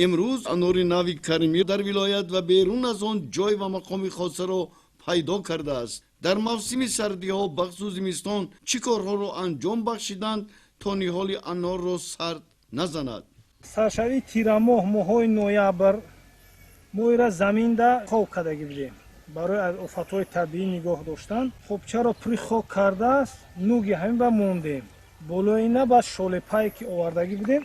Имрӯз анори нави Каримӣ дар вилоят ва берун аз он ҷой ва мақоми хосаро пайдо кардааст. Дар мавсими сардиҳо, бахусус зимистон, чӣ корҳоро анҷом бахшиданд, то ниҳоли анорро сард назанад? Саршавии тирамоҳ, моҳҳои ноябр, мо ира заминда хок кардагӣ будем барои аз офатҳои табиӣ нигоҳ доштан. Хобчаро пури хок кардааст, нуги ҳамин ба мондем. Болои ина баъд шолепае ки овардагӣ будем,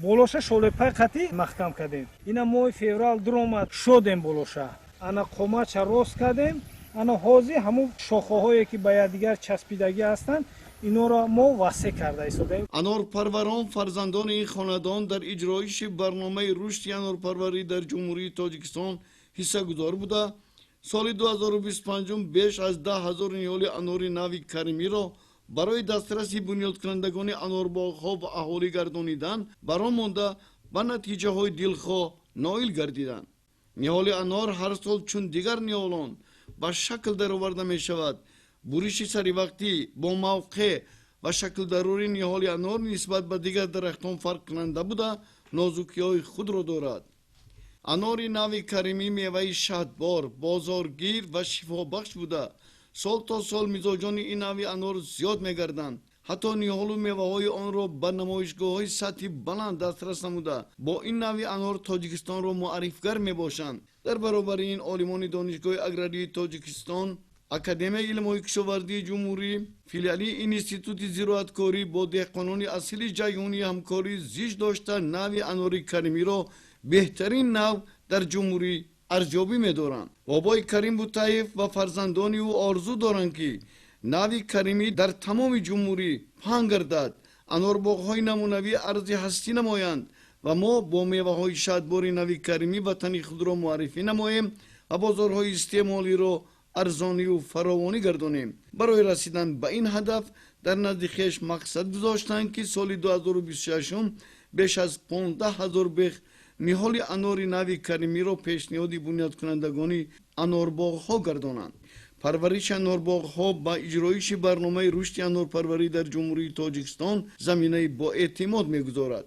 болоша шолепай қатӣ маҳкам кардем. Ина моҳи феврал дуромад, шодем болоша, ана қоматша рост кардем. Ана ҳозир ҳамун шохаҳое ки ба якдигар часпидагӣ ҳастанд, инора мо васеъ карда истодаем. Анорпарварон, фарзандони ин хонадон, дар иҷроиши барномаи рушди анорпарварӣ дар Ҷумҳурии Тоҷикистон ҳиссагузор буда, соли 2025 беш аз 10 000 ниҳоли анори нави Каримиро барои дастраси бунёдкунандагони анорбоғҳо ва аҳолӣ гардонидан барон монда, ба натиҷаҳои дилхоҳ ноил гардиданд. Ниҳоли анор ҳар сол чун дигар ниҳолон ба шакл дароварда мешавад. Буриши саривақтӣ, бо мавқеъ ва шаклдарории ниҳоли анор нисбат ба дигар дарахтон фарқкунанда буда, нозукиҳои худро дорад. Анори нави Каримӣ меваи шаҳдбор, бозоргир ва шифобахш буда, сол то сол мизоҷони ин нави анор зиёд мегарданд. Ҳатто ниҳолу меваҳои онро ба намоишгоҳҳои сатҳи баланд дастрас намуда, бо ин нави анор Тоҷикистонро муаррифгар мебошанд. Дар баробари ин, олимони Донишгоҳи аграрии Тоҷикистон, Академияи илмҳои кишоварзии ҷумҳурӣ, филиали Институти зироаткорӣ бо деҳқонони асили Ҷайҳунӣ ҳамкории зич дошта, нави анори Каримиро беҳтарин нав дар ҷумҳурӣ арзёбӣ медоранд. Бобои Карим Бутаев ва фарзандони ӯ орзу доранд, ки нави Каримӣ дар тамоми ҷумҳурӣ паҳн гардад, анорбоғҳои намунавӣ арзи ҳастӣ намоянд ва мо бо меваҳои шаҳдбори нави Каримӣ ватани худро муаррифӣ намоем ва бозорҳои истеъмолиро арзонию фаровонӣ гардонем. Барои расидан ба ин ҳадаф дар назди хеш мақсад гузоштанд, ки соли 2026 беш аз 15 ҳазор бех ниҳоли анори нави Каримиро пешниҳоди бунёдкунандагони анорбоғҳо гардонанд. Парвариши анорбоғҳо ба иҷроиши барномаи рушди анорпарварӣ дар Ҷумҳурии Тоҷикистон заминаи боэътимод мегузорад.